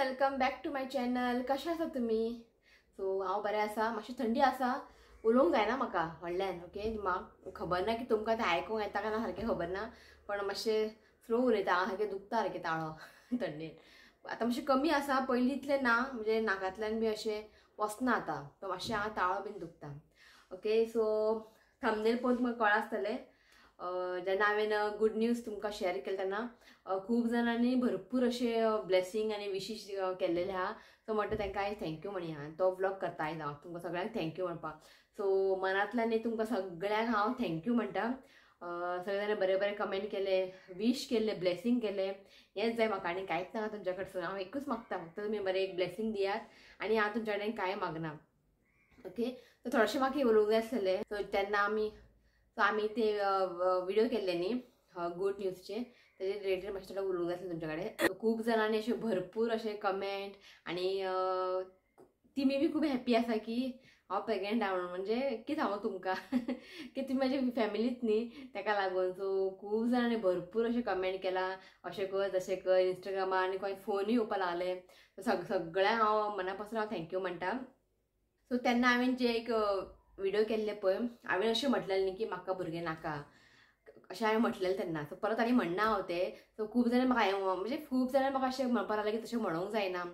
Welcome back to my channel. कशें आसा तुमी? सो हांव बरें आसा. मातशी थंडी आसा, उलोवंक जायना म्हाका व्हडल्यान. ओके, म्हाका खबर ना की तुमकां तें आयकूंक येता काय ना, सारकें खबर ना, पण मातशें स्लो उलयता. हांव सारकें दुखता सारकें ताळो थंडेन. आतां मातशें कमी आसा, पयलीं इतलें ना, म्हणजे नाकांतल्यान बी अशें वचना आतां, पण मातशें हांव ताळो बीन दुखता. ओके, सो थंबनेल पळोवन तुमकां कळ्ळां आसतलें. जेन्ना हांवें गुड न्यूज तुमकां शेअर केलें तेन्ना खूब जाणांनी भरपूर अशे ब्लेसिंग आनी विशीस केल्लेले आहा. सो म्हणटा तांकां हांवें thank you म्हणया. आनी तो व्लॉग करता आयज हांव तुमकां सगळ्यांक thank you म्हणपाक. सो मनांतल्यान तुमकां सगळ्यांक हांव thank you म्हणटा. सगळे जाणां बरे बरे कमेंट केले, वीश केल्ले, ब्लेसिंग केले. हेंच जाय म्हाका आनी कांयच नाका तुमच्या कडसून. हांव एकूच मागता, फक्त तुमी बरें एक ब्लेसिंग दियात आनी हांव तुमच्या कडेन कांय मागना. ओके, सो थोडेशें म्हाका उलोवंक जाय आसलेलें. सो तेन्ना आमी आमी ते व्हिडिओ केल्ले न्ही गुड न्यूजचे, तेजे रिलेटेड मातशें थोडें उलोवंक जाय आसलें तुमच्या कडेन. खूब जाणांनी अशे भरपूर अशे कमेंट आनी तिमी बी खूब हॅप्पी आसा की हांव प्रेग्नेंट आहा म्हणून. म्हणजे कितें सांगू तुमकां की तुमी म्हाजी फॅमिलीच न्ही, तेका लागून. सो खूब जाणांनी भरपूर अशें कमेंट केलां, अशें कर तशें कर, इंस्टाग्रामार आनी खंय फोनूय येवपाक लागले. सगळ्यांक हांव मना पासून हांव thank you म्हणटा. सो तेन्ना हांवें जे एक व्हिडिओ केल्ले पळय, हांवें अशें म्हटलेलें न्ही की म्हाका भुरगें नाका, अशें हांवें म्हटलेलें तेन्ना. सो परत आनी म्हणना हांव तें. सो खूब जाणां म्हाका म्हणजे खूब जाणां म्हाका अशें म्हणपाक लागलें की तशें म्हणूंक जायना,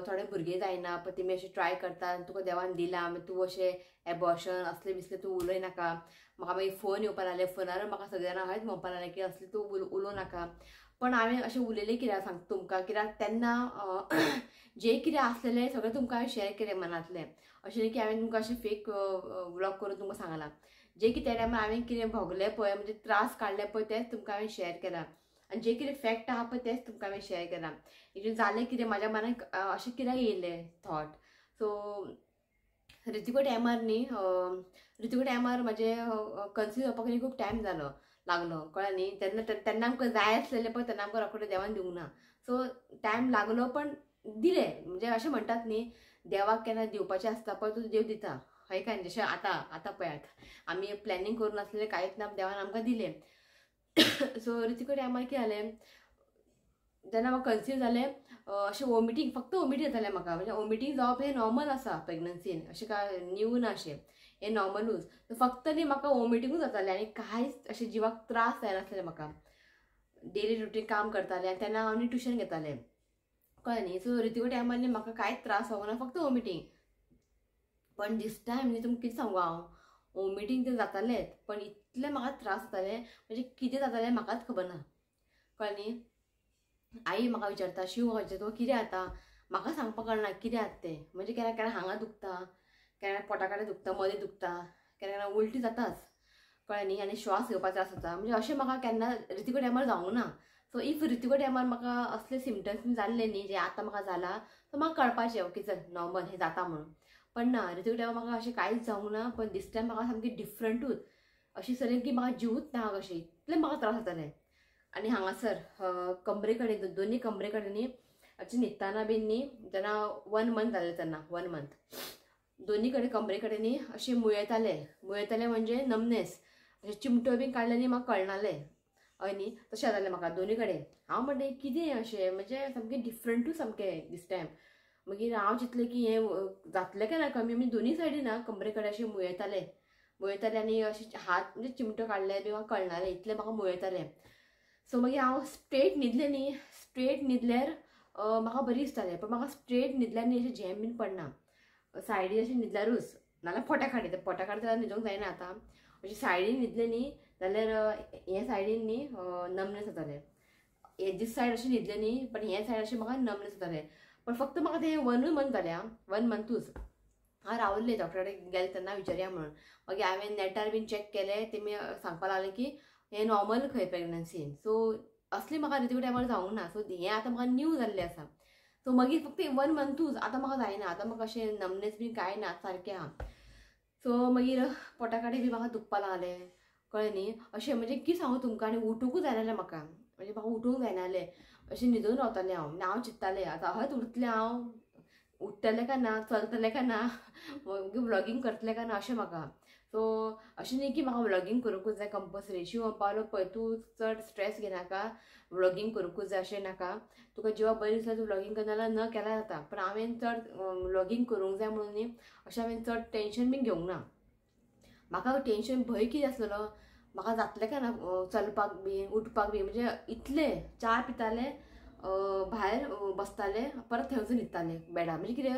थोडे भुरगीं जायना, पण तुमी अशें ट्राय करता, तुका देवान दिलां, मागीर तूं अशें एबॉर्शन असलें बिसलें तूं उलय नाका. म्हाका मागीर फोन येवपाक लागले, फोनार म्हाका सगळे जाणां हयच म्हणपाक लागलें की असलें तूं उलोवं नाका. पण हांवें अशें उलयलें कित्याक सांगता तुमकां, कित्याक तेन्ना जें कितें आसलेलें सगळें तुमकां हांवें शेअर केलें मनांतलें. अशें न्ही की हांवें तुमकां अशें फेक व्लॉग करून तुमकां सांगलां. जें कितें टायमार हांवें कितें भोगलें पळय, म्हणजे त्रास काडले पळय, तेंच तुमकां हांवें शेअर केलां. आनी जें कितें फॅक्ट आहा पळय तेंच तुमकां हांवें शेअर केलां. हितून जालें कितें म्हाज्या मनाक अशें कित्याक येयलें थॉट. सो ऋतिको टायमार न्ही, ऋतिको टायमार म्हाजें कन्सीव जावपाक न्ही खूब टायम जालो लागलो, कळ्ळें न्ही. तेन्ना तेन्ना आमकां जाय आसलेलें पळय तेन्ना आमकां रोखडें देवान दिवंक ना. सो टायम लागलो पण दिलें. म्हणजे अशें म्हणटात न्ही, देवाक केन्ना दिवपाचें आसता पळय तो देव दिता, हय काय. जशें आतां आतां पळयात आमी प्लॅनिंग करून आसलेलें कांयच ना, देवान आमकां दिलें. सो ऋतिको टायमार कितें जालें, जेन्ना म्हाका कन्सीव जालें अशें वॉमिटींग, फक्त वॉमिटींग जातालें म्हाका. म्हणजे वॉमिटींग जावप हें नॉर्मल आसा प्रेग्नन्सीन, अशें काय न्यू ना, अशें हें नॉर्मलूच. फक्त न्ही म्हाका वॉमिटिंगूच जातालें आनी कांयच अशें जिवाक त्रास जायनासलें म्हाका. डेली रुटीन काम करतालें आनी तेन्ना हांव न्ही ट्युशन घेतालें, कळ्ळें न्ही. सो ऋतिको टायमार न्ही म्हाका कांयच त्रास जावंक ना, फक्त वॉमिटींग. पण दीस टायम न्ही तुमकां कितें सांगू हांव, वॉमिटींग तें जातालेंच पण इतलें म्हाका त्रास जातालें, म्हणजे कितें जातालें म्हाकाच खबर ना, कळ्ळें न्ही. आई म्हाका विचारता, शिव म्हाका विचारता, तुका कितें जाता, म्हाका सांगपाक कळना कितें जाता तें. म्हणजे केन्ना केन्ना हांगा दुखता, केन्ना पोटा कडेन दुखता, मदें दुखता, केन्ना केन्ना उलटी जाताच, कळ्ळें न्ही. आनी श्वास घेवपाक त्रास जाता. म्हणजे अशें म्हाका केन्ना ऋतिको टायमार जावंक ना. सो if Ritiko टायमार म्हाका असले सिमटम्स जाल्ले न्ही जे आतां म्हाका जाला, सो म्हाका कळपाचें ओके चल नॉर्मल हें जाता म्हणून. पण ना, ऋतिको टायमार म्हाका अशें कांयच जावंक ना. पण दीस टायम म्हाका सामकें डिफरंटूच अशें सरेन की म्हाका जिवूच ना कशें, इतलें म्हाका त्रास जाताले. आनी हांगासर कमरे कडेन, दोनी कमरे कडेन न्ही अशें न्हिदतना बीन न्ही, जेन्ना 1 मंथ जालें तेन्ना 1 मंथ दोनी कडेन कमरे कडेन न्ही अशें मुयेताले. मुयेताले म्हणजे नमनेस, अशें चिमटो बीन काडले न्ही म्हाका कळनालें, हय न्ही, तशें जातालें म्हाका दोनी कडेन. हांव म्हणलें कितें अशें, म्हणजे सामकें डिफरंटूच सामकें दीस टायम. मागीर हांव चिंतलें की हें जातलें काय ना कमी, म्हणजे दोनी सायडीन ना कमरे कडेन अशें मुयेताले मुयेताले आनी अशें हात म्हणजे चिमटो काडले बी म्हाका कळनालें, इतलें म्हाका मुयेतालें. सो मागीर हांव स्ट्रेट न्हिदलें न्ही, स्ट्रेट न्हिदल्यार म्हाका बरी दिसतालें, पण म्हाका स्ट्रेट न्हिदल्यार न्ही अशें झेम बीन पडना, सायडीन अशें न्हिदल्यारूच, नाल्यार पोटा काडटा, पोटा काडटा जाल्यार न्हिदोंक जायना. आतां अशें सायडीन न्हिदलें न्ही जाल्यार हे सायडीन न्ही नमनेस जातालें, हे दीस सायड अशें न्हिदलें न्ही पण हे सायड अशें म्हाका नमनेस जातालें. पण फक्त म्हाका तें 1 मंथ जालें, 1 मंथूच हांव रावल्लें डॉक्टरा कडेन गेलें तेन्ना विचारया म्हणून. मागीर हांवें नेटार बीन चॅक केलें, तेमी सांगपाक लागलें की हें नॉर्मल खंय प्रेग्नन्सीन. सो असलें म्हाका ऋतिको टायमार जावंक ना. सो हें आतां म्हाका न्यू जाल्लें आसा. सो मागीर फक्त 1 मंथूच आतां म्हाका जायना, आतां म्हाका अशें नमनेस बीन कांय ना, सारकें आहा. सो मागीर पोटा कडेन बी म्हाका दुखपाक लागलें, कळ्ळें न्ही. अशें म्हणजे कितें सांगू तुमकां, आनी उठुंकूच जायनालें म्हाका, म्हणजे म्हाका उठूंक जायनालें, अशें न्हिदून रावतालें हांव. हांव चिंत्तालें आतां हयच उरतलें हांव, उठ्ठलें काय ना, चलतलें काय ना, मागीर व्लॉगींग करतलें काय ना अशें म्हाका. सो अशें न्ही की म्हाका व्लॉगींग करूंकूच जाय कंपल्सरी. शिव म्हणपाक पळय तूं चड स्ट्रेस घेनाका, व्लॉगींग करूंकूच जाय अशें नाका, तुका जिवा बरें दिसल्यार तूं व्लॉगींग करना जाल्यार न केल्यार जाता. पण हांवें चड व्लॉगींग करूंक जाय म्हणून न्ही अशें हांवें चड टेंशन बीन घेवंक ना. म्हाका टेंशन भंय कितें आसलेलो, म्हाका जातलें काय ना चलपाक बी उठपाक बी, म्हणजे इतले च्या पिताले भायर बसताले परत थंय वचून न्हिदताले बेडार, म्हणजे कितें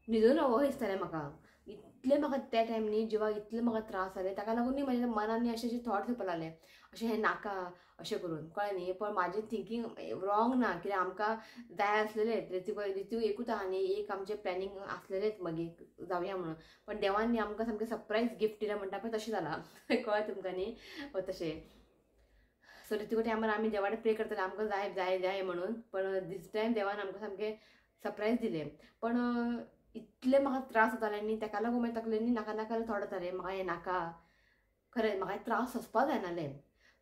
न्हिदून रावो दिसतालें म्हाका. इतलें म्हाका त्या टायम न्ही जिवाक इतले म्हाका त्रास जाले, ताका लागून न्ही म्हज्या मनान न्ही अशें अशें थॉट्स येवपाक लागले अशें हें नाका अशें करून, कळ्ळें न्ही. पण म्हाजें थिंकींग रॉंग ना, कित्याक आमकां जाय आसलेलें रितू एकूच आहा न्ही, एक आमचें प्लॅनिंग आसलेलेंच मागीर जावया म्हणून. पण देवान न्ही आमकां सामकें सरप्रायज गिफ्ट दिलें म्हणटा पळय तशें जालां, कळ्ळें तुमकां न्ही तशें. सो रितू टायमार आमी देवा कडेन प्रे करताले आमकां जाय जाय जाय म्हणून, पण दीस टायम देवान आमकां सामकें सरप्रायज दिलें. पण इतले म्हाका त्रास जाताले न्ही ताका लागून मागीर तकलेन न्ही नाका नाका थोडो जाताले म्हाका हें नाका, खरें म्हाका त्रास सोंसपाक जायनाले.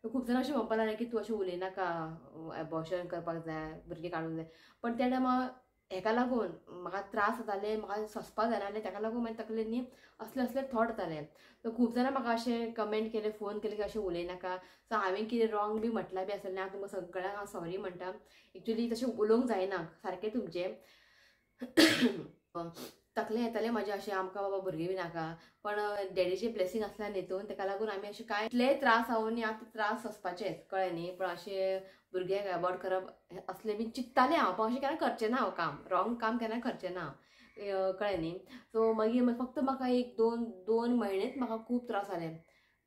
खूब जाणां अशें म्हणपाक लागले की तूं अशें उलयनाका, एबॉर्शन करपाक जाय, भुरगीं काडूंक जाय. पण त्या टायमार हेका लागून म्हाका त्रास जाताले, म्हाका सोंसपाक जायनाले, ताका लागून मागीर तकलेन न्ही असले असले थॉट जाताले. सो खूब जाणां म्हाका अशें कमेंट केले, फोन केले की अशें उलयनाका. सो हांवें कितें रॉंग बी म्हटलां बी आसलें हांव तुमकां सगळ्यांक हांव सॉरी म्हणटा. एक्चुली तशें उलोवंक जायना सारकें तुमचें तकलें येतालें म्हाजें अशें आमकां बाबा भुरगीं बी नाका, पण डॅडीचें ब्लेसींग आसल्या हितून ताका लागून आमी अशें कांय इतलेय त्रास हांव न्ही आतां त्रास सोंसपाचेच, कळ्ळें न्ही. पण अशें भुरग्यांक एबॉर्ट करप असलें बी चिंत्तालें हांव, पण अशें केन्ना करचें ना हांव, काम रॉंग काम केन्ना करचें ना, कळ्ळें न्ही. सो मागीर फक्त म्हाका एक दोन म्हयनेच म्हाका खूब त्रास जाले,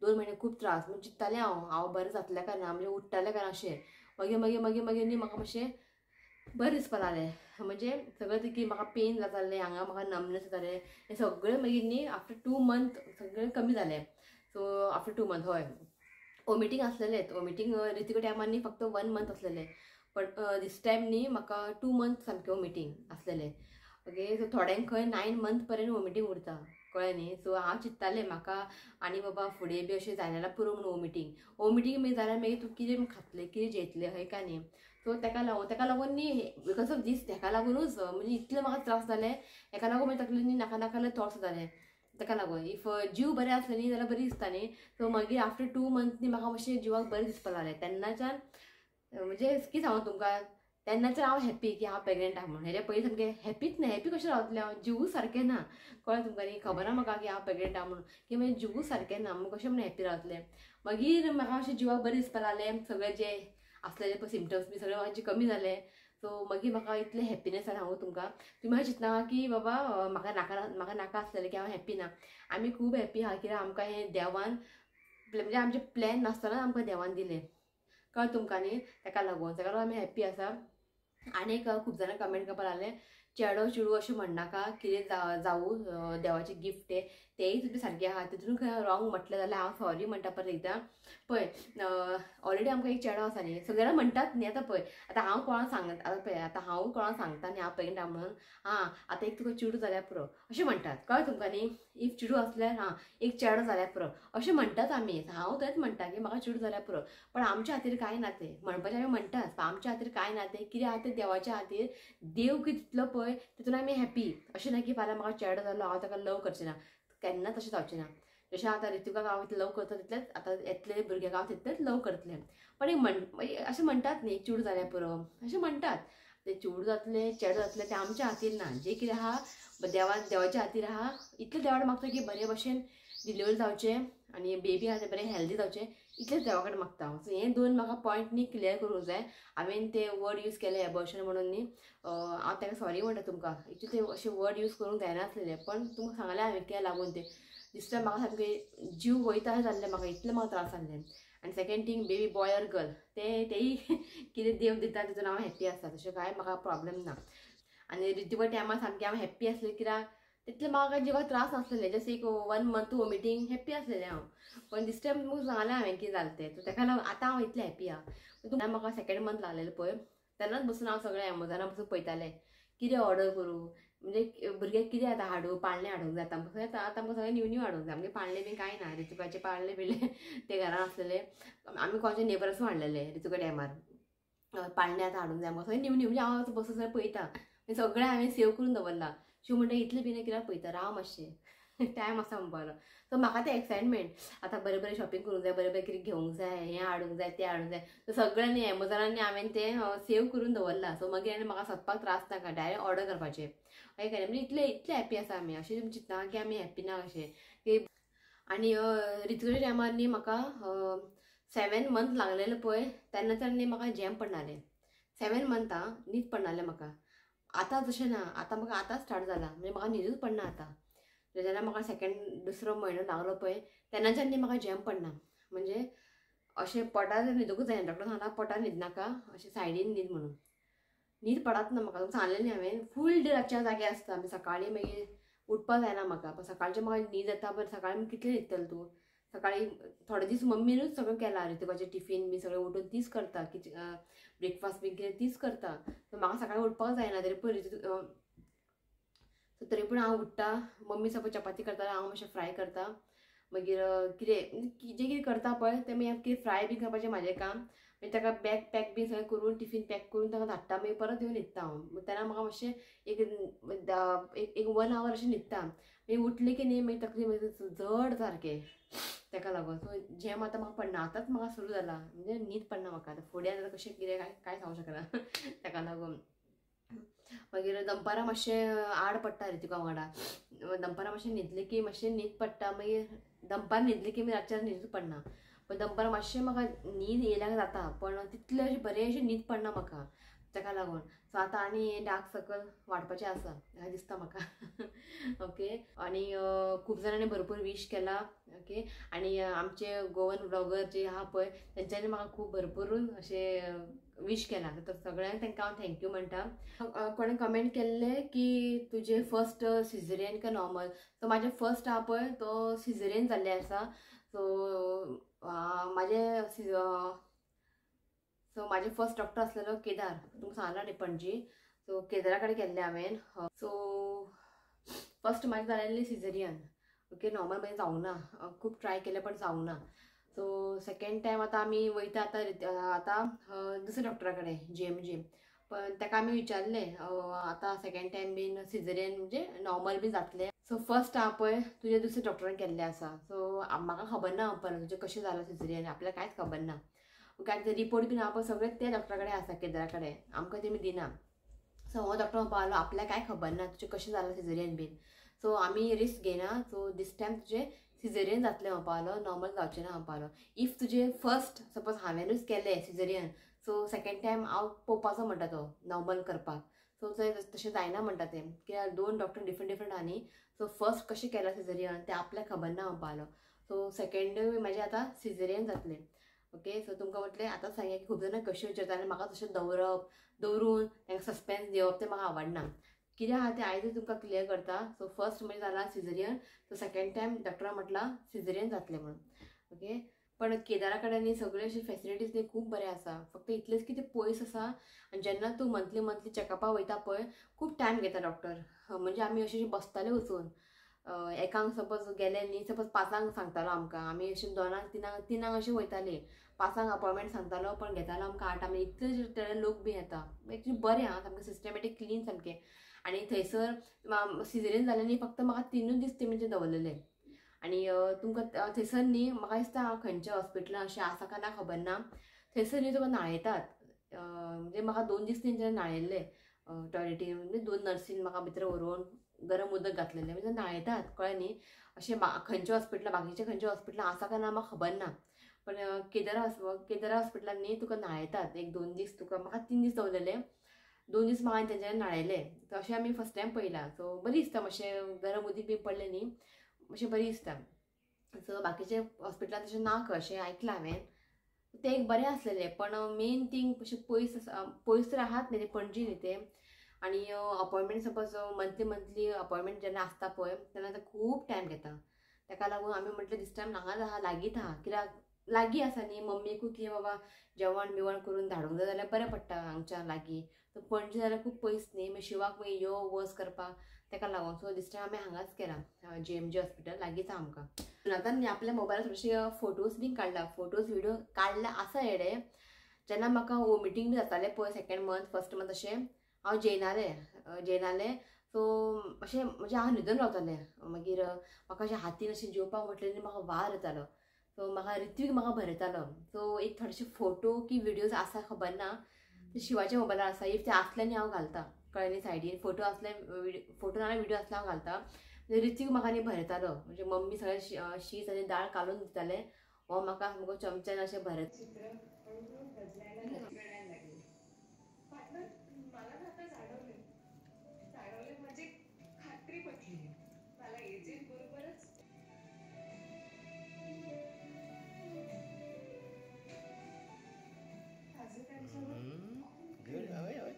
2 म्हयने खूब त्रास म्हणजे चिंत्तालें हांव हांव बरें जातलें काय ना, म्हणजे उठ्ठालें काय ना अशें. मागीर मागीर मागीर मागीर न्ही म्हाका मातशें बरें दिसपाक लागलें, म्हणजे सगळें की म्हाका पेन जातालें, हांगा म्हाका नमनेस जातालें, हें सगळें मागीर न्ही आफ्टर 2 मंथ सगळें कमी जालें. सो आफ्टर 2 मंथ हय वॉमिटींग आसलेलेंच, वॉमिटींग रितिका टायमार न्ही फक्त 1 मंथ आसलेलें, पण दीस टायम न्ही म्हाका 2 मंथ सामकें वॉमिटींग आसलेलें. ओके सो थोड्यांक खंय 9 मंथ पर्यंत वॉमिटींग उरता, कळ्ळें न्ही. सो हांव चिंत्तालें म्हाका आनी बाबा फुडें बी अशें जायना पुरो म्हणून वॉमिटींग, वॉमिटींग मागीर जाल्यार मागीर तूं कितें खातलें कितें जेयतलें हय काय न्ही. सो ताका लागून न्ही because of these ताका लागूनच म्हणजे इतले म्हाका त्रास जाले, हेका लागून मागीर तकलेन न्ही नाका नाका थॉट्स जाले. ताका लागून if जीव बरें आसलें न्ही जाल्यार बरी दिसता न्ही. सो मागीर आफ्टर 2 मंथ न्ही म्हाका मातशें जिवाक बरें दिसपाक लागलें तेन्नाच्यान, म्हणजे कितें सांगू तुमकां, तेन्नाच्यान हांव हॅप्पी की हांव प्रेग्नंट आहा म्हणून. हेज्या पयलीं सामकें हॅप्पीच ना, हॅप्पी कशें रावतलें हांव, जिवूच सारकें ना, कळ्ळें तुमकां न्ही. खबर ना म्हाका की हांव प्रेग्नंट आहा म्हणून, की म्हणजे जिवूच सारकें ना म्हूण कशें म्हणून हॅप्पी रावतलें. मागीर म्हाका अशें जिवाक बरें दिसपाक लागलें, सगळें जे आसलेले पळय सिमटम्स बी सगळे मातशे कमी जाले. सो मागीर म्हाका इतलें हॅप्पीनेस जालें सांगू तुमकां. तुमी अशें चिंतना की बाबा म्हाका नाका म्हाका नाका आसलेलें की हांव हॅप्पी ना, आमी खूब हॅप्पी आहा कित्याक आमकां हें देवान म्हणजे आमचें प्लॅन नासतना आमकां देवान दिलें, कळ्ळें तुमकां न्ही. ताका लागून आमी हॅप्पी आसा. आनी एक खूब जाणां कमेंट करपाक लागले चेडो चेडूं अशें म्हणनाका, कितें जावूं देवाचें गिफ्ट तें, तेंय तुमचें सारकें आहा, तितून खंय रॉंग म्हटलें जाल्यार हांव सॉरी म्हणटा परत एकदां. पळय ऑलरेडी आमकां एक चेडो आसा न्ही, सगळ्यांना म्हणटात न्ही. आतां पळय आतां हांव कोणाक सांगता, आतां पळय आतां हांव कोणाक सांगता न्ही हांव प्रेग्नंट आहा म्हणून, आं आतां एक तुका चेडूं जाल्यार पुरो अशें म्हणटात, कळ्ळें तुमकां न्ही. If चेडूं आसल्यार हां एक चेडो जाल्यार पुरो अशें म्हणटात आमी. हांव तेंच म्हणटा की म्हाका चेडूं जाल्यार पुरो, पण आमच्या खातीर कांय ना तें म्हणपाचें आमी म्हणटात, पण आमच्या खातीर कांय ना तें, कितें आहा तें देवाच्या खातीर. देव कितलो पळय तितून आमी हॅप्पी, अशें ना की फाल्यां म्हाका चेडो जालो हांव ताका लव करचें ना, केन्ना तशें जावचें ना. जशें आतां रितुकाक हांव लव करता तितलेंच आतां येतले भुरग्याक हांव तितलेंच लव करतलें. पण एक अशें म्हणटात न्ही चेडूं जाल्यार पुरो अशें म्हणटात, ते चेडूं जातलें चेडो जातलें तें आमच्या हातीर ना, जें कितें आहा देवाच्या हातीर आहा. इतलें देवाक मागता की बरे भशेन डिलिव्हरी जावचें आनी बेबी आहा तें बरें हेल्दी जावचें, इतलेंच देवा कडेन मागता हांव. सो हें दोन म्हाका पॉयंट न्ही क्लियर करूंक जाय. हांवें ते वर्ड यूज केले एबॉर्शन म्हणून न्ही, हांव ताका सॉरी म्हणटा तुमकां. एक्चुली ते अशे वर्ड यूज करूंक जायनासलेले, पण तुमकां सांगलें हांवें कित्याक लागून तें दिसता म्हाका सामकें जीव वयता अशें जाल्लें, म्हाका इतलें म्हाका त्रास जाल्ले. आनी second thing baby boy or girl तेय कितें देव दिता तितून हांव हॅप्पी आसा, तशें कांय म्हाका प्रॉब्लम ना. आनी रितिका टायमार सामकें हांव हॅप्पी आसलें कित्याक तितलें म्हाका जिवाक त्रास नासलेले, जस्ट एक 1 मंथ वॉमिटींग हॅप्पी आसलेलें हांव. पण दीस टायम तुमकां सांगलें हांवें कितें जालें तें, सो ताका लागून आतां हांव इतलें हॅप्पी आहा. तुमकां म्हाका सेकेंड मंथ लागलेलें पळय तेन्नाच बसून हांव सगळें एमेझॉना बसून पळयतालें कितें ऑर्डर करूं, म्हणजे भुरग्याक कितें आतां हाडूं, पाळणें हाडूंक जाय आतां, आतां आमकां सगळें न्यू न्यू हाडूंक जाय. आमगे पाळणें बी कांय ना, रितुकाचें पाळणें बिळणें तें घरान आसलेलें, आमी कोणाचे नेबरसून हाडलेलें रितुका टायमार. पाळणें आतां हाडूंक जाय आमकां सगळें न्यू न्यू, म्हणजे हांव आतां बसून सगळें पळयता, सगळें हांवें सेव करून दवरलां. शिव म्हणटा इतलें बी कित्याक पळयता, राव मातशें. टायम आसा म्हणपालो. सो म्हाका तें एक्सायटमेंट आतां बरें बरें शॉपिंग करूंक जाय, बरें बरें कितें घेवंक जाय, हें हाडूंक जाय, तें हाडूंक जाय. सो सगळें न्ही एमेझॉनान हांवें तें सेव करून दवरलां. सो मागीर आनी म्हाका सोदपाक त्रास नाका, डायरेक्ट ऑर्डर करपाचें. हय काय म्हणजे इतले इतले हॅप्पी आसा आमी. अशें तुमी चिंतना की आमी हॅप्पी ना अशें की. आनी रितूच्या टायमार न्ही म्हाका 7 मंथ लागलेले पळय तेन्नाच्यान न्ही म्हाका जॅम पडनाले. 7 मंथ आं न्हीद पडनाले म्हाका. आतां तशें ना, आतां म्हाका आतां स्टार्ट जाला, म्हणजे म्हाका न्हिदूच पडना आतां. जेन्ना म्हाका सेकेंड दुसरो म्हयनो लागलो पळय तेन्नाच्यान न्ही म्हाका जॅम पडना. म्हणजे अशें पोटार न्हिदूंकच जायना, डॉक्टर सांगला पोटार न्हिदनाका, अशें सायडीन न्हीद म्हणून. न्हीद पडत ना म्हाका, तुमकां सांगलें न्ही हांवें फूल डे रातच्या जागे आसता. मागीर सकाळीं मागीर उठपाक जायना म्हाका, पण सकाळचें म्हाका न्हीद येता. पण सकाळीं कितलें न्हिदतलें तूं? सकाळीं थोडे दीस मम्मीनूच सगळें केलां, रितुकाचें टिफीन बी सगळें उठून तीच करता, ब्रेकफास्ट बी कितें तीच करता. सो म्हाका सकाळीं उठपाक जायना, तरी पूण सो तरी पूण हांव उठ्ठा. मम्मी सपोज चपाती करता, हांव मातशें फ्राय करता. मागीर कितें जें कितें करता पळय तें मागीर कितें फ्राय बी करपाचें म्हाजें काम. मागीर ताका बॅग पॅक बी सगळें करून टिफीन पॅक करून ताका धाडटा, मागीर परत येवन न्हिदता हांव. तेन्ना म्हाका मातशें एक एक 1 our अशें न्हिदता. मागीर उठलें की न्ही मागीर तकली मागीर जड सारकें, ताका लागून. सो जॅम आतां म्हाका पडना, आतांच म्हाका सुरू जाला, म्हणजे न्हीद पडना म्हाका. आतां फुडें आतां कशें कितें काय काय सांगूंक शकना ताका लागून. मागीर दनपारां मातशें आड पडटा रितिका वांगडा, दनपारां मातशें न्हिदलें की मातशें न्हीद पडटा. मागीर दनपार न्हिदलें की मागीर रातच्या न्हिदूच पडना. पण दनपारां मातशें म्हाका न्हीद येयल्यार जाता, पण तितलें अशें बरें अशें न्हीद पडना म्हाका, ताका लागून. सो आतां आनी डार्क सर्कल वाडपाचें आसा अशें दिसता म्हाका. ओके, आनी खूब जाणांनी भरपूर वीश केला. ओके, आनी आमचे गोवन व्लॉगर जे आहा पळय तेंच्यांनी म्हाका खूब भरपूर अशें वीश केला, तर सगळ्यांक तांकां हांव thank you म्हणटा. कोणें कमेंट केल्लें की तुजें फर्स्ट सिजरियन काय नॉर्मल? सो म्हाजें फर्स्ट आहा पळय तो सिजरियन जाल्लें आसा. सो म्हाजें सो म्हाजें फर्स्ट डॉक्टर आसलेलो केदार, तुमकां सांगलां न्ही पणजी. सो केदारा कडेन केल्लें हांवें. सो फर्स्ट म्हाजें जालेलें सिजरियन. ओके, नॉर्मल मागीर जावंक ना, खूब ट्राय केलें पण जावंक ना. सो सेकेंड टायम आतां आमी वयता आतां आतां दुसऱ्या डॉक्टरा कडेन GMG. पण ताका आमी विचारलें आतां सेकेंड टायम बीन सिजरियन म्हणजे नॉर्मल बी जातलें. सो फर्स्ट आहा पळय तुजें दुसऱ्या डॉक्टरान केल्लें आसा. सो म्हाका खबर ना परत तुजें कशें जालां सिजरियन, आपल्याक कांयच खबर ना. ओके, आनी ते रिपोर्ट बीन आहा पळय सगळे त्या डॉक्टरा कडेन आसा, केदारा कडेन, आमकां तेमी दिना. सो हो डॉक्टर म्हणपाक लागलो आपल्याक कांय खबर ना तुजें कशें जालां सिजरियन बीन. सो आमी रिस्क घेयना, सो दीस टायम तुजें सिजरियन जातलें म्हणपाक लागलो, नॉर्मल जावचें ना म्हणपाक लागलो. If तुजें फर्स्ट सपोज हांवेंनूच केलें सिजरियन, सो सेकेंड टायम हांव पळोवपाचो म्हणटा तो नॉर्मल करपाक. सो तशें जायना म्हणटा तें, कित्याक 2 डॉक्टर डिफरंट डिफरंट आहा न्ही. सो फर्स्ट कशें केलां सिजरियन तें आपल्याक खबर ना म्हणपाक लागलो. सो सेकेंड म्हाजें आतां सिजरियन जातलें. ओके, सो तुमकां म्हटलें आतां सांगया की खूब जाणां कशें विचारता आनी म्हाका तशें दवरप दवरून तांकां सस्पेन्स दिवप तें म्हाका आवडना. कितें आहा तें आयज तुमकां क्लियर करता. सो फर्स्ट म्हणजे जाला सिजरियन, सो सेकेंड टायम डॉक्टरान म्हटलां सिजरियन जातलें म्हणून. ओके, पण केदारा कडेन न्ही सगळे अशे फेसिलिटीज न्ही खूब बरें आसा, फक्त इतलेंच की तें पयस आसा. आनी जेन्ना तूं मंथली मंथली चॅकअपाक वयता पळय खूब टायम घेता डॉक्टर. म्हणजे आमी अशें बसताले वचून एकांक सपोज गेले न्ही, सपोज 5 सांगतालो आमकां, आमी अशें 2 3 अशें वयताले. 5 अपॉयंटमेंट सांगतालो पण घेतालो आमकां 8. आमी इतले लोक बी येता, एक्चुली बरें आहा सामकें सिस्टमॅटीक क्लीन सामकें. आनी थंयसर सिजरियन जालें न्ही, फक्त म्हाका 3 दीस ते म्हणजे दवरलेले. आनी तुमकां थंयसर न्ही म्हाका दिसता खंयच्या हॉस्पिटलान अशें आसा काय ना खबर ना, थंयसर न्ही तुका न्हाणयतात. म्हणजे म्हाका 2 दीस तेंच्यानी न्हाणयल्लें टॉयलेटीन, म्हणजे 2 नर्सीन म्हाका भितर व्हरून गरम उदक घातलेलें, म्हणजे न्हाणयतात, कळ्ळें न्ही. अशें खंयच्या हॉस्पिटलान बाकीच्या खंयच्या हॉस्पिटलान आसा काय ना म्हाका खबर ना, पण केदारा हॉस्पिटलान न्ही तुका न्हाणयतात 1-2 दीस. तुका म्हाका 3 दीस दवरलेले, 2 दीस म्हाका तेंच्यांनी न्हाणयले. अशें आमी फर्स्ट टायम पळयलां. सो बरी दिसता, मातशें गरम उदीक बी पडलें न्ही मातशें बरी दिसता. सो बाकीचे हॉस्पिटलान तशें ना खंय अशें आयकलां हांवें, तें एक बरें आसलेलें. पण मेन थींग अशें पयस आसा, पयस तर आहात न्ही ते पणजी न्ही तें. आनी appointment suppose monthly monthly appointment जेन्ना आसता पळय तेन्ना ते खूब टायम घेता. ताका लागून आमी म्हटलें दीस टायम हांगाच आहा, लागींच आहा, कित्याक लागीं आसा न्ही. मम्मीकूय कितें बाबा जेवण बिवण करून धाडूंक जाय जाल्यार बरें पडटा हांगच्यान लागीं. सो पणजी जाल्यार खूब पयस न्ही, मागीर शिवाक मागीर यो वच करपाक, ताका लागून. सो दीस टायम आमी हांगाच केलां, GMG hospital लागींच आहा आमकां. आतां न्ही आपल्या मोबायलार थोडेशे फोटोज बीन काडला, फोटोज व्हिडियो काडला आसा येडे. जेन्ना म्हाका वॉमिटींग बी जातालें पळय सेकेंड मंथ फर्स्ट मंथ अशें हांव जेयनालें. सो अशें म्हणजे हांव न्हिदून रावतालें. मागीर म्हाका अशें हातीन अशें जेवपाक म्हटलें न्ही म्हाका वार येतालो. सो म्हाका ऋत्वीक म्हाका भरयतालो. सो एक थोडेशे फोटो की विडियोज आसा खबर ना, ते शिवाच्या मोबायलार आसा. If ते आसले न्ही हांव घालता, कळ्ळें न्ही, सायडीन फोटो आसले, फोटो नाल्यार विडियो आसले हांव घालता. ऋत्वीक म्हाका न्ही भरयतालो, म्हणजे मम्मी सगळें शीत आनी दाळ कालून दितालें, हो म्हाका सामको चमच्यान अशें भरत.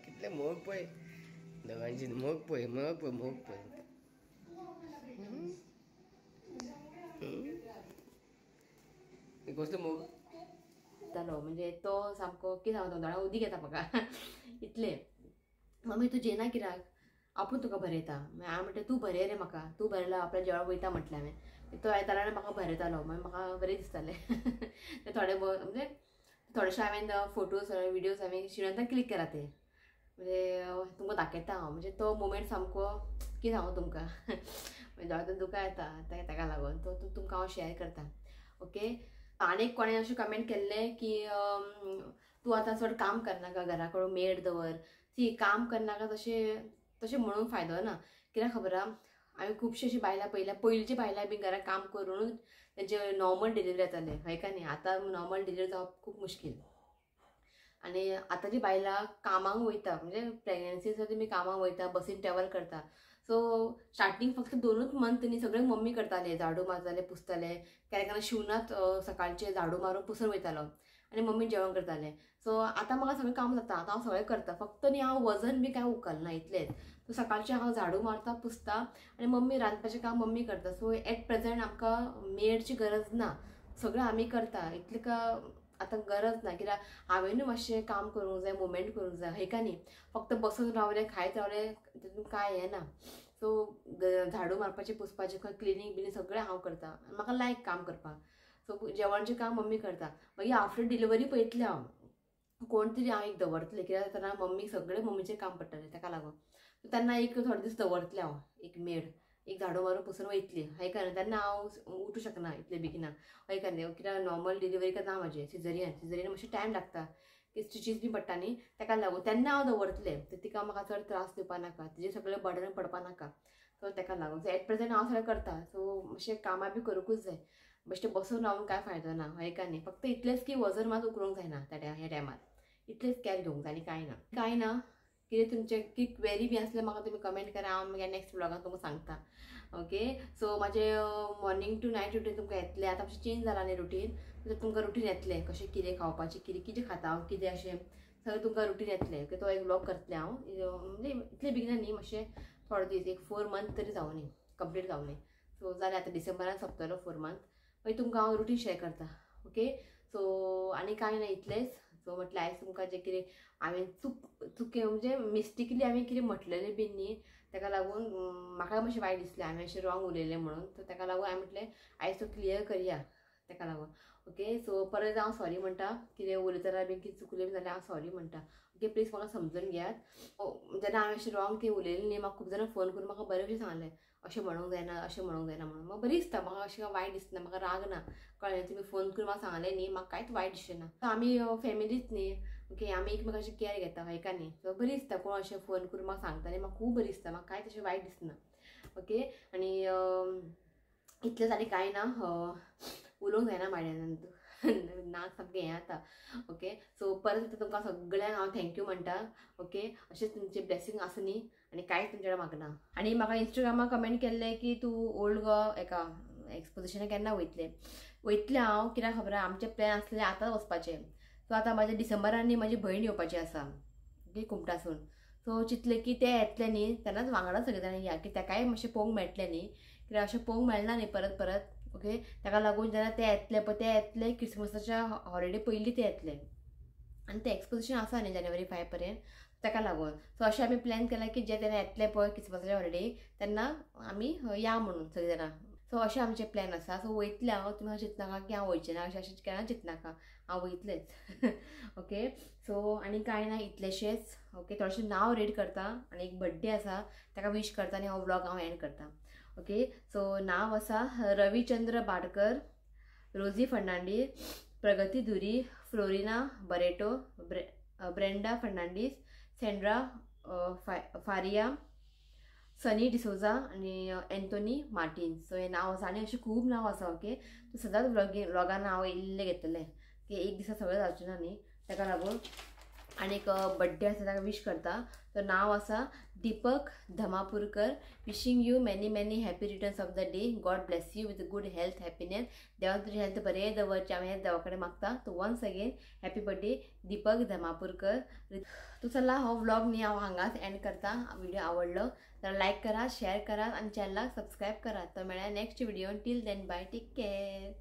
कितले मोग पळय दोगांची, मोग पळय, मोग पळय, मोग पळय. कसलो मोग जालो म्हणजे तो सामको कितें सांगता, दोळ्यां उदीक येता म्हाका इतलें. मम्मी तूं जेना कित्याक, आपूण तुका भरयता. मागीर हांवें म्हटलें तूं भरय रे म्हाका, तूं भरयला आपल्या जेवण वयता म्हटलें हांवें. तो येतालो आनी म्हाका भरयतालो, मागीर म्हाका बरें दिसतालें. ते थोडे म्हणजे थोडेशे हांवें फोटोज विडियोज हांवें शिणंतान क्लिक केला, ते म्हणजे तुमकां दाखयता हांव. म्हणजे तो मोमेंट सामको कितें सांगू तुमकां, म्हणजे दोळ्यांतून दुकां येता ताका लागून तो तुमकां हांव शेअर करता. ओके, आनी कोणें अशें कमेंट केल्लें की तूं आतां चड काम करनाका, घरा कडेन मेड दवर. सी काम करनाका तशें तशें म्हणून फायदो ना, कित्याक खबर आहा हांवें खुबशीं अशीं बायलां पळयल्या, पयलींची बायलां बी घरा काम करूनूच तेंचे नॉर्मल डिलिवरी जातालें, हय का न्ही. आतां नॉर्मल डिलिवरी जावप खूब मुश्कील. आनी आतांची बायलां कामाक वयता, म्हणजे प्रेग्नन्सी आसा तुमी कामाक वयता, बसीन ट्रॅवल करता. सो स्टार्टींग फक्त 2 मंथ न्ही सगळें मम्मी करताले, झाडू मारताले, पुसताले, केन्ना केन्ना शिवनात सकाळचें झाडू मारून पुसून वयतालो आनी मम्मी जेवण करतालें. सो आतां म्हाका सगळें काम जाता, आतां हांव सगळें करता, फक्त न्ही हांव वजन बी कांय उखलना इतलेंच. सो सकाळचें हांव झाडू मारता, पुसता आनी मम्मी रांदपाचें काम मम्मी करता. सो एट प्रेजेंट आमकां मेडची गरज ना, सगळें आमी करता, इतलें का आतां गरज ना. कित्याक हांवेनूय मातशें काम करूंक जाय, मुवमेंट करूंक जाय, हय का न्ही. फक्त बसून रावलें, खायत रावलें, तितून कांय येना. सो झाडू मारपाचें, पुसपाचें, खंय क्लिनींग बिनींग सगळें हांव करता, म्हाका लायक काम करपाक. सो जेवणाचें काम मम्मी करता. मागीर आफ्टर डिलिवरी पळयतलें हांव, कोण तरी हांव एक दवरतलें, कित्याक तेन्ना मम्मी सगळें मम्मीचें काम पडटलें, ताका लागून तेन्ना एक थोडे दीस दवरतलें हांव एक मेड, एक झाडू मारून पुसून वयतली, हय का न्ही. तेन्ना हांव उठूं शकना इतलें बेगिना, हय का न्ही, कित्याक नॉर्मल डिलिवरी काय ना म्हाजें, सिजरियन, सिजरियन मातशें टायम लागता, की स्टिचीस बी पडटा न्ही, ताका लागून तेन्ना हांव दवरतलें. तर तिका म्हाका चड त्रास दिवपा नाका, तिजें सगळें बर्डन पडपा नाका, सो ताका लागून. सो एट प्रेजेंट हांव सगळें करता. सो मातशें कामां बी करूंकूच जाय, बेश्टें बसून रावून कांय फायदो ना, हय का न्ही. फक्त इतलेंच की वजन मात उखलूंक जायना त्या ह्या टायमार, इतलेंच कॅर घेवंक जाय आनी कांय ना. कांय ना, कितें तुमचें की क्वेरी बी आसल्यार म्हाका तुमी कमेंट करा, हांव मागीर नेक्स्ट ब्लॉगान तुमकां सांगता. ओके, सो म्हाजें मॉर्निंग टू नायट रुटीन तुमकां येतलें. आतां मातशें चेंज जालां न्ही रुटीन, तर तुमकां रुटीन येतलें, कशें कितें खावपाचें, कितें कितें खाता हांव, कितें अशें सगळें तुमकां रुटीन येतलें. ओके, तो एक ब्लॉग करतलें हांव, म्हणजे इतलें बेगिना न्ही, मातशें थोडे दीस, एक 4 मंथ तरी जावं न्ही, कंप्लीट जावं न्ही. सो जालें आतां डिसेंबरान सोंपतलो 4 मंथ, मागीर तुमकां हांव रुटीन शेअर करता. ओके, सो आनी कांय ना इतलेंच. सो म्हटलें आयज तुमकां जें कितें हांवें चुके म्हणजे मिस्टेकली हांवें कितें म्हटलेलें बीन न्ही, ताका लागून म्हाका मातशें वायट दिसलें, हांवें अशें रॉंग उलयलें म्हणून. सो ताका लागून हांवें म्हटलें आयज तो क्लियर करया, ताका लागून. ओके, सो परत हांव सॉरी म्हणटा, कितें उलयतना बीन कितें चुकलें बीन जाल्यार हांव सॉरी म्हणटा. ओके, प्लीज म्हाका समजून घेयात. जेन्ना हांवें अशें रॉंग कितें उलयलें न्ही, म्हाका खूब जाणां फोन करून म्हाका बरें भशेन सांगलें, अशें म्हणूंक जायना, अशें म्हणूंक जायना म्हणून. म्हाका बरी दिसता, म्हाका अशें वायट दिसना, म्हाका राग ना, कळ्ळें. तुमी फोन करून म्हाका सांगलें न्ही, म्हाका कांयच वायट दिसचें ना. आमी फॅमिलीच न्ही, ओके, आमी एकमेकाची कॅर घेता, हय का न्ही. सो बरी दिसता कोण अशें फोन करून म्हाका सांगता न्ही, म्हाका खूब बरी दिसता, म्हाका कांयच अशें वायट दिसना. ओके, आनी इतलेंच आनी कांय ना, उलोवंक जायना म्हाज्यान, नाक सामकें हें जाता. ओके, सो परत तुमकां सगळ्यांक हांव thank you म्हणटा. ओके, अशेंच तुमचें ब्लेसींग आसूं न्ही, आनी कांयच तुमचे कडेन मागना. आनी म्हाका इंस्टाग्रामार कमेंट केल्लें की तूं ओल्ड गोवा एका एक्सपोजिशनाक केन्ना वयतलें. वयतलें हांव, कित्याक खबर आहा, आमचें प्लॅन आसलें आतांच वचपाचें. सो आतां म्हाज्या डिसेंबरान न्ही म्हाजी भयण येवपाची आसा, ओके, कुमटासून. सो चिंतलें की तें येतलें न्ही तेन्नाच वांगडा सगळीं जाणां या, की ताकाय मातशें पळोवंक मेळटलें न्ही, कित्याक अशें पळोवंक मेळना न्ही परत परत. ओके, ताका लागून जेन्ना ते येतले पळय, ते येतले क्रिसमसाच्या हॉलिडे पयलीं ते येतले, आनी तें एक्सपोजिशन आसा न्ही जानेवारी 5 पर्यंत, ताका लागून. सो अशें आमी प्लॅन केलां की जे तेन्ना येतले पळय क्रिसमसाच्या हॉलिडे तेन्ना आमी या म्हणून सगळीं जाणां. सो अशें आमचें प्लॅन आसा. सो वयतलें हांव, तुमी अशें चिंतनाका की हांव वयचें ना अशें अशें केन्ना चिंतनाका, हांव वयतलेंच. ओके सो आनी कांय ना इतलेशेंच. ओके थोडेशें नांव रीड करता आनी एक बड्डे आसा ताका विश करता आनी हो व्लॉग हांव एंड करता. ओके सो नांव आसा रविचंद्र बाडकर, रोजी फर्नांडीस, प्रगती Dhuri, Florina Barreto, Brenda Fernandes, Sandra Faria, Sunny D'Souza आनी एन्थोनी मार्टीन. सो हें नांव आसा आनी अशें खूब नांव आसा. ओके तूं सदांच व्लॉगान हांव इल्लें घेतलें की एक दिसा सगळें जावचें ना न्ही, ताका लागून. आनी एक बड्डे आसा ताका विश करता. तो नांव आसा Deepak Dhamapurkar. Wishing you many many happy returns of the day. God bless you with good health, happiness. देवान तुजी हेल्थ बरें दवरचें हांव हें देवा कडेन मागता. तो once again happy birthday Deepak Dhamapurkar. तो चला हो व्लॉग न्ही हांव हांगाच एंड करता. व्हिडिओ आवडलो तर लायक करा, शेअर करात आनी चॅनलाक सबस्क्रायब करात. तो मेळ्ळ्या next video. Till then bye, take care.